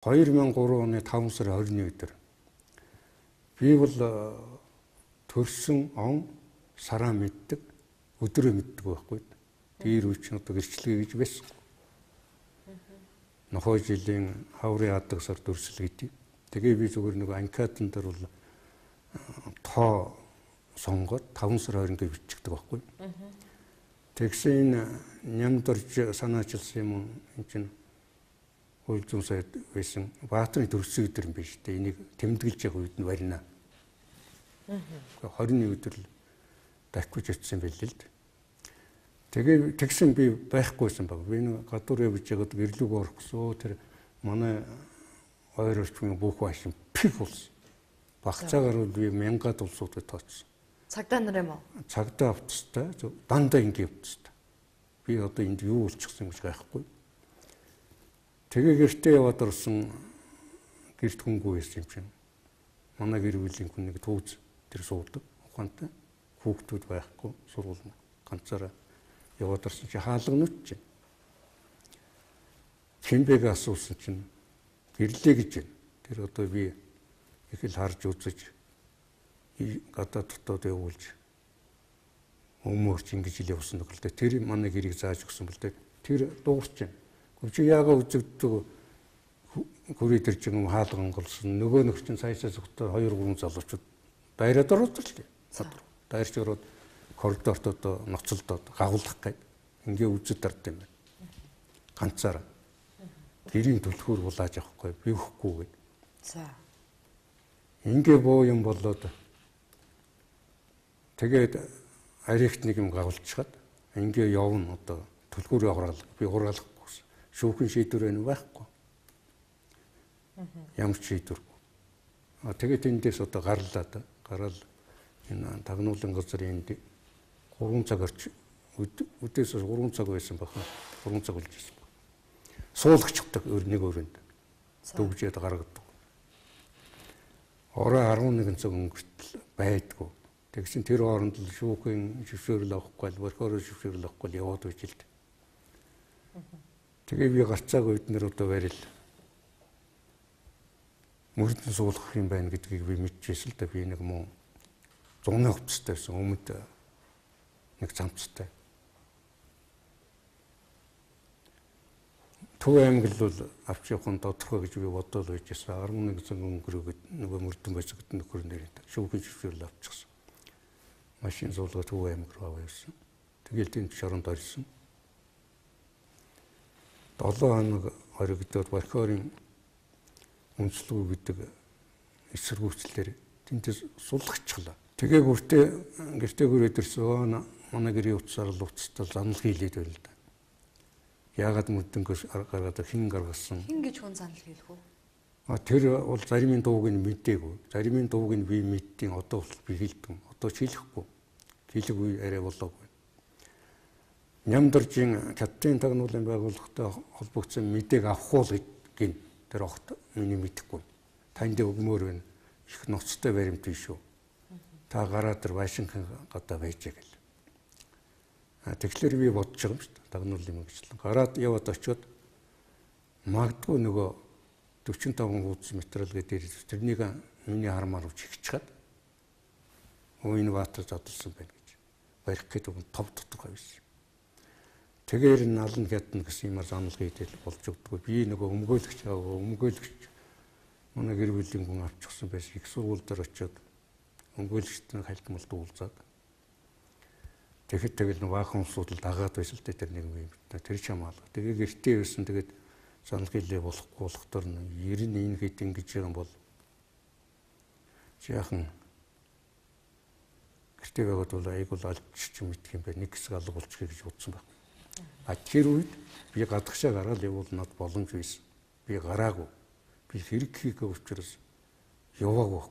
2003 оны 5 сарын 20-ны өдөр би бол төрсөн он сараа мэддэг, өдрөө мэддэг байхгүй. Тэр үе чинь одоо гэрчлэгээ гэж байсан. Нохой жилийн хаврын адаг сар дүрсэл гэдэг. Тэгээ би зүгээр нэг анкетан дээр бол тоо сонгоод 5 сар 20 гэж бичигдэг байхгүй. Тэгсэн энэ нямдорж санаачилсан юм энэ чинь хууль зүйн сайд байсан Баатрын төрсөн өдөр юм биш үү? Энийг тэмдэглэж явах үед нь барина. 21 өдөр л дахиж очсон байл л дээ. Тэгээ тэгсэн би байхгүйсэн баг. Би нэг гадуур явж байгаад гэрлүүг орох гэсэн. Тэр манай ойр орчмын бүх башин пих болсон. Багцаагаар бол би мянгаад улсуудад тооцсон. Цагдаа нар юм уу? Цагдаа авцтай, дандаа ингэ явцтай. Би одоо энд юу болчихсон гэж гайхгүй. Тэгээ гэртээ яваад орсон, гэрт хүнгүй байсан юм чинь. Манай гэр бүлийн хүн нэг түүз тэр суудаг. Ухаантай хүүхдүүд байхгүй, сургууль ганцаараа яваад орсон чи хаалганууд чинь. Хинбэг асуусан чинь гэрлээ гэж байна. Тэр одоо би их л харж үзэж гадаад дотоод явуулж өмөрч ингэж л явсан нөхөлтэй. Тэр манай гэрийг зааж өгсөн бэл дээ. Тэр дуугарч байна. Чи яагаа үзэгддэг хүрээ тэр чинь хаалга онголсон. Нөгөө нөхөр чинь цаашаа зүгтээ 2 3 залуучууд дайраад ороод ирлээ. Дайрч ороод коридорт одоо ноцолдоод гавлах гээд ингээ үзэд дард юм байна. Ганцаараа. Гэрийн түлхүүр булааж авахгүй би өгөхгүй гээд. За. Ингээ боо юм болоод тэгээд арихт нэг юм гавлчихад ингээ явна одоо түлхүүрээ хураалах би хураалах. Шүүхэн шийдвэр энэ байхгүй. Ямар ч шийдвэргүй. А тэгээд эндээс одоо гарлаа да. Гараал энэ тагнуулын газар энд 3 цаг орч өдөөс 3 цаг байсан баха. 3 цаг болж байсан баг. Суулагчдаг нэг өрөөнд. Дөгжээд гаргадаг. Орой 11 цаг өнгөртөл байдгүй. Тэгсэн тэр хооронд л шүүхийн зөвшөөрөл авахгүй, борхороо зөвшөөрөл авахгүй яваад байж л. Тэгээ би гарцаагүй бид нэр одоо барил мөрдөн суулгах юм байна гэдгийг би мэдчихсэн л да. Би нэг муу зуны хувцастай байсан, өмд нэг цамцтай. Төв аймаг л бол авч явах нь тодорхой гэж би бодоод байж байсан. 11 цаг өнгөрөөд нөгөө мөрдөн байсан гэдэг нөхөр нэр шүүхийн зөвшөөрөл авчихсан. Машин суулгаад Төв аймаг руу аваа явсан. Тэгэл тэнд шоронд орсон. 7 хоног хоригдоод Борхорын үндэслүү гэдэг эсэргүүцлэр тэнтээс сулгачглаа. Тэгээ гэртээ хүрээд ирсэн. Манай гэрийн утсаар л уцтал занал хийлээд байл л да. Яагаад мөрдөнгөөс гаргаад хэн гаргасан? Хэн гэж хүн занал хийлэх үү? А тэр бол заримын дууг нь мдээгүй. Заримын дууг нь би мэдтiin одоо бол би хэлдэг. Одоо ч хэлэхгүй. Хэлэг үе арай болоогүй. Нямдаржийн хятадын тагнуулын байгууллагатай холбогдсон мэдээг авах уу гин тэр огт миний мэдэхгүй. Танд өгмөр байна. Их ноцтой баримт биш үү? Та гараад тэр Вашингтон гадаа байж гэл. А тэгэхээр би бодож байгаа юм шүү дээ. Тагнуулын мэргэжлэн. Гараад яваад очиод магадгүй нөгөө 45 хуудас материал гэдэг тэрнийг миний хармаар үуч ихчихад өө энэ Баатар задлсан байна гэж барих гэдэг нь тов тодорхой байсан. Тэгэхээр нална хятна гэсэн юмар занал хийдэл болж өгдөггүй. Би нөгөө өмгөөлөгч аа өмгөөлөгч манай гэр бүлийн хүн авчихсан байсан. Их сургууль дээр очиод өмгөөлөгчтэй хальтмалд уулзаад тэгэхэд тэгэл баахан улсууд л дагаад байсан л дээ тэр нэг юм. Тэр ч хамаалга. Тэгээ гэртээ байсан. Тэгээд занал хийлээ болохгүй болохоор ер нь энэ хэд ингэж юм бол жаахан гэртээ байгаад бол айг бол алчч мэдх юм байна. Нэг хэсэг алга болчих гэж бодсон байх. А тэр үед би гадагшаа гараад явуул над боломж байсан. Би гараагүй. Би хэрэг хийгээ учраас яваагүй.